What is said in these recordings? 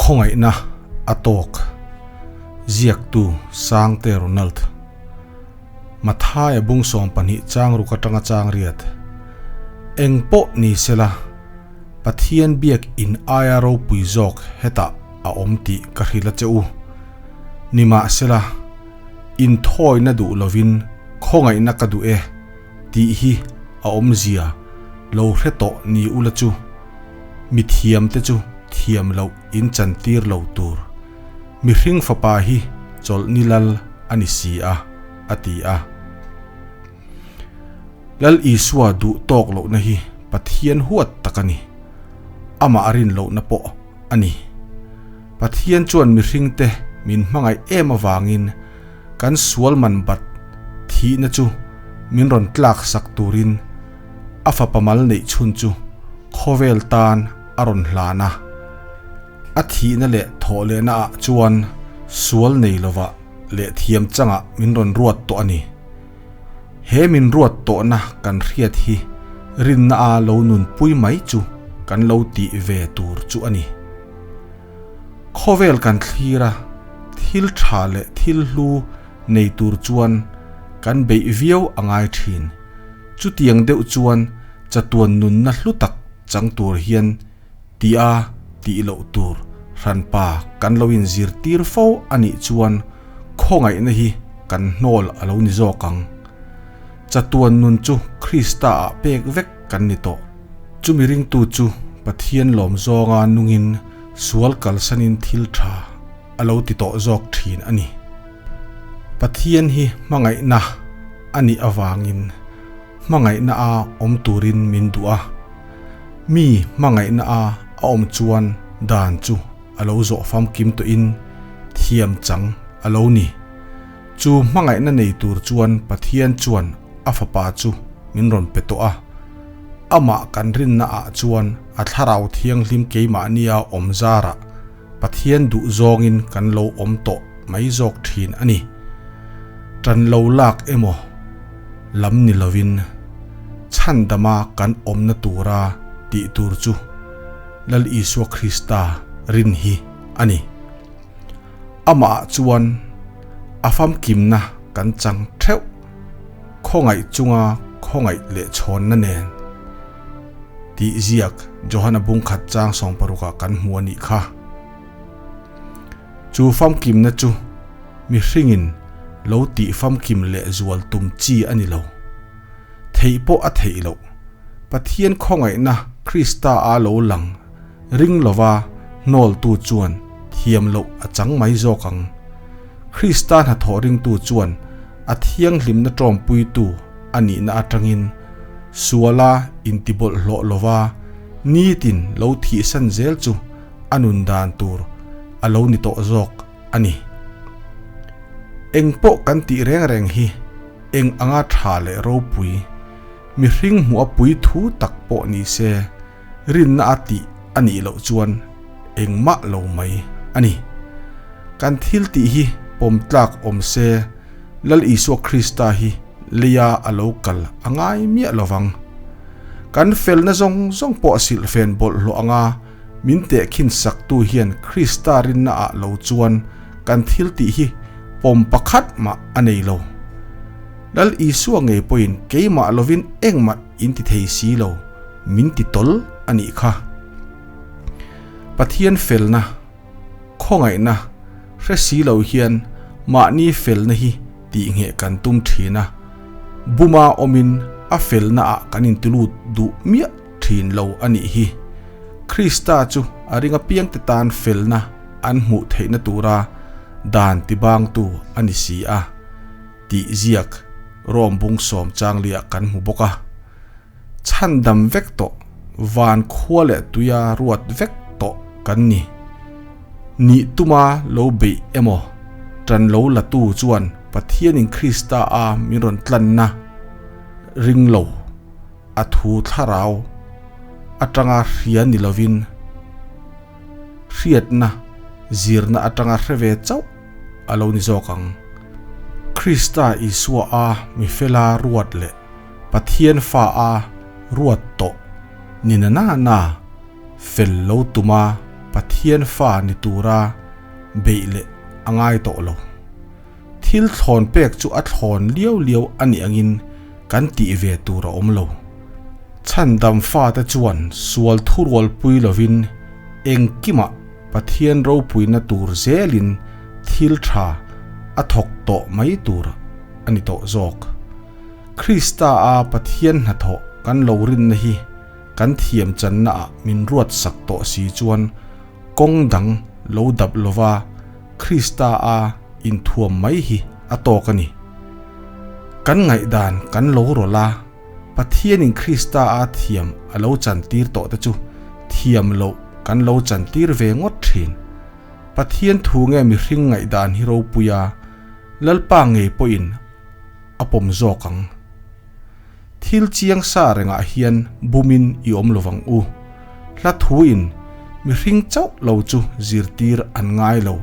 A khawngaihna a tawk. Ziaktu Sangte Ronald. Mathaia bung 12 chang ruk atanga chang riat. Eng pawh ni sela, Pathian biak in aia ropui zawk hetah a awm tih ka hrilh a che u. Nimahsela, inthawina duh lovin khawngaihna ka duh e tih hi a awmzia lo hre tawh ni ula chu mi thiamte chu thiam loh in chantir lo tur. Mihring fapa hi chawlhni lal a ni si a, a ti a. Lal Isua duh tawk lohna hi Pathian huat tak a ni. Amah a rin lohna pawh a ni. Pathian chuan mihringte min hmangaih em avangin kan sual man bat thihna chu min rawn tlak sak turin a fapa mal neih chhun chu khawvel tan a rawn hlan a. A thihna leh thawh lehna ah chuan sual nei lovah leh thiam changah min rawn ruat tawh a ni. He min ruat tawhna kan hriat hi rinna a lo nunpui mai chu kan lo tih ve tur chu a ni. Khawvel kan thlir a, thil tha leh thil hlu nei tur chuan kan beih viau a ngai thin. Chutiang deuh chuan chatuan nunna hlu tak chang tur hian tia tih loh tur hranpa kan lo inzirtir fo a nih chuan khawngaihna hi kan hnawl a lo ni zawk ang. Chatuan nun chu Krista ah pek vek kan ni tawh. Chumi ringtu chu Pathian lawm zawnga nungin sual kalsanin thil tha a lo ti tawh zawk thin a ni. Pathian hi hmangaihna a nih avangin hmangaihna a awm turin min duh a. Mi hmangaihna a a awm chuan dan chu a lo zawh famkim tawhin thiam chang a lo ni. Chu hmangaihna nei tur chuan Pathian chuan a Fapa chu min rawn pe tawh a. Amah kan rinna ah chuan a Thlarau Thianghlim keimahnia awm zarah Pathian duh zawngin kan lo awm tawh mai zawk thin a ni. Tan lo lak emaw lam ni lovin chhandama kan awmna tura tih tur chu Lal Isua Krista rin hi a ni. Amah ah chuan a famkimna kan chang theuh, khawngaih chunga khawngaih leh chhawnna nen tih ziak Johana bungkhat chang 60 ah kan hmu a nih kha. Chu famkimna chu mihringin lo tih famkim leh zual tum chi a ni lo. Theih pawh a theih loh. Pathian khawngaihna Krista a lo lang Ring lova hnawltu chuan thiam loh a chang mai zawk ang. Krista hnathawh ringtu chuan a thianghlimna tawmpuitu a nihna atangin suala intibawlhhlawh lova nitin lo thihsan zel chu a nun dan tur a lo ni tawh zawk a ni. Eng pawh kan tih reng reng hi eng anga tha leh ropui, mihring hmuh a pui thu tak pawh ni se, Rinna a tih a nih loh chuan engmah lo mai a ni. Kan thil tih hi pawm tlak awm se, Lal Isua Krista hi leia a lo kal a ngai miah lo vang. Kan felna zawng zawng pawh silhfen bawlhhlawh anga min tehkhin saktu hian Krista rinna ah lo chuan kan thil tih hi pawm pakhat mah a nei lo. Lal Isua ngei pawhin keimah lovin engmah in ti thei si lo, min ti tawl a nih kha. Pathian felna, khawngaihna hre si lo hian mahni felna hi tihngheh kan tum thin a, buma awmin a felna ah kan intilut duh miah thin lo a nih hi. Krista chu a ring apiangte tan felna an hmuh theihna tura dan tibangtu a ni si a. Tih ziak Rom bung sawm changliah kan hmu bawk a. Chhandam vek tawh, van khua leh tuia ruat vek tawh kan ni. Nih tuma lo beih emaw, tan lo latu chuan Pathianin Krista a min rawn tlanna ring lo, a thu thlarau atanga hria ni lovin hriatna zirna atanga hre ve chauh a lo ni zawk ang. Krista Isua a mi fela ruat leh Pathian fa a ruat tawh ni na na na fel lo tuma Pathian fa ni tura beih leh a ngai tawh lo. Thil thlawn pek chu a thlawn liau liau a nih angin kan tih ve tur a awm lo. Chhandam fate chuan sual thurualpui lovin engkimah Pathian ropuina tur zelin thil tha a thawk tawh mai tur a ni tawh zawk. Krista a Pathian hnathawh kan lo rinna hi kan thiam channaah min ruatsak tawh si chuan kawng dang lo dap lova Krista a inthuam mai hi a tawk a ni. Kan ngaihdan kan lo rawlh a, Pathianin Krista a thiam a lo chantir tawh te chu thiam loh kan lo chantir ve ngawt thin. Pathian thu nge mihring ngaihdan hi ropui a, Lalpa ngei pawhin a pawm zawk ang. Thil chiang sa rengah hian bumin i awm lovang u. Hla thuin mihring chauh lo chu zirtir an ngai lo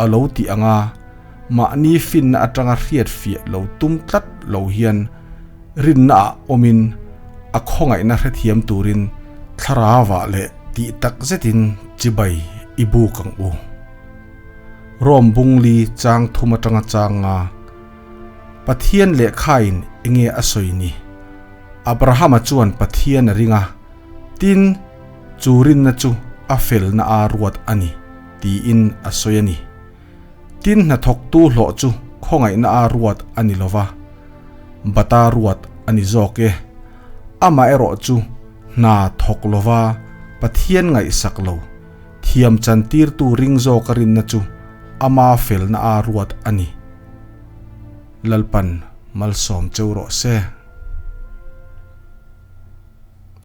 a lo tih anga mahni finna atanga hriat fiah lo tum tlat lo hian rinna ah awmin a khawngaihna hrethiam turin thlarauah leh tih tak zetin chibai i buk ang u. Rom bungli chang thum atanga chang nga. Pathian lehkhain enge a sawi ni? Abrahama chuan Pathian a ring a, tin, chu rinna chu a felna a ruat a ni, tiin a sawi a ni. Tin, hnathawktu hlawh chu khawngaihna a ruat a ni lo va, bata ruat a ni zawk e. Amaherawh chu hna thawk lo va, Pathian ngaihsak lo, thiam chantirtu ring zawka rinna chu ama felna a ruat a ni. Lalpan malsawm cheu rawh se.